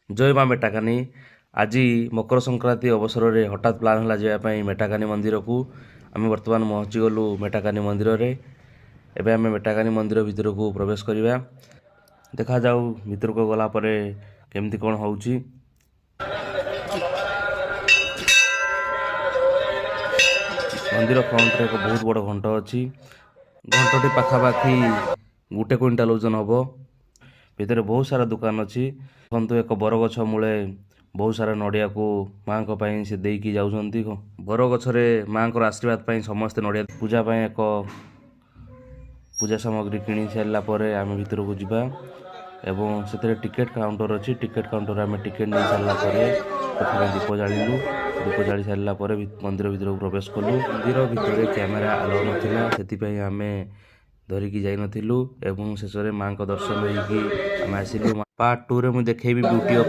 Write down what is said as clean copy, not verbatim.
ଜୟ ମା ମେଟାକାନୀ। ଆଜି ମକର ସଂକ୍ରାନ୍ତି ଅବସରରେ ହଠାତ୍ ପ୍ଲାନ୍ ହେଲା ଯିବା ପାଇଁ ମେଟାକାନୀ ମନ୍ଦିରକୁ। ଆମେ ବର୍ତ୍ତମାନ ପହଞ୍ଚିଗଲୁ ମେଟାକାନୀ ମନ୍ଦିରରେ। ଏବେ ଆମେ ମେଟାକାନୀ ମନ୍ଦିର ଭିତରକୁ ପ୍ରବେଶ କରିବା। ଦେଖାଯାଉ ଭିତରକୁ ଗଲା ପରେ କେମିତି କ'ଣ ହେଉଛି। ମନ୍ଦିର ଫ୍ରଣ୍ଟରେ ଏକ ବହୁତ ବଡ଼ ଘଣ୍ଟ ଅଛି। ଘଣ୍ଟଟି ପାଖାପାଖି 1 କୁଇଣ୍ଟାଲ ଓଜନ ହେବ। ଭିତରେ ବହୁତ ସାରା ଦୋକାନ ଅଛି। ଦେଖନ୍ତୁ, ଏକ ବରଗଛ ମୂଳେ ବହୁତ ସାରା ନଡ଼ିଆକୁ ମାଙ୍କ ପାଇଁ ସେ ଦେଇକି ଯାଉଛନ୍ତି। ବରଗଛରେ ମାଙ୍କର ଆଶୀର୍ବାଦ ପାଇଁ ସମସ୍ତେ ନଡ଼ିଆ ପୂଜା ପାଇଁ ଏକ ପୂଜା ସାମଗ୍ରୀ କିଣି ସାରିଲା ପରେ ଆମେ ଭିତରକୁ ଯିବା ଏବଂ ସେଥିରେ ଟିକେଟ୍ କାଉଣ୍ଟର ଅଛି। ଟିକେଟ୍ କାଉଣ୍ଟରରେ ଆମେ ଟିକେଟ୍ ନେଇ ସାରିଲା ପରେ ପ୍ରଥମେ ଦୀପ ଜାଳିଲୁ। ଦୀପ ଜାଳି ସାରିଲା ପରେ ମନ୍ଦିର ଭିତରକୁ ପ୍ରବେଶ କଲୁ। ମନ୍ଦିର ଭିତରେ କ୍ୟାମେରା ଆଲାଉ ନଥିଲା, ସେଥିପାଇଁ ଆମେ ଧରିକି ଯାଇନଥିଲୁ ଏବଂ ଶେଷରେ ମାଙ୍କ ଦର୍ଶନ ହେଇକି ଆମେ ଆସିଲୁ। ପାର୍ଟ 2ରେ ମୁଁ ଦେଖେଇବି ବ୍ୟୁଟି ଅଫ୍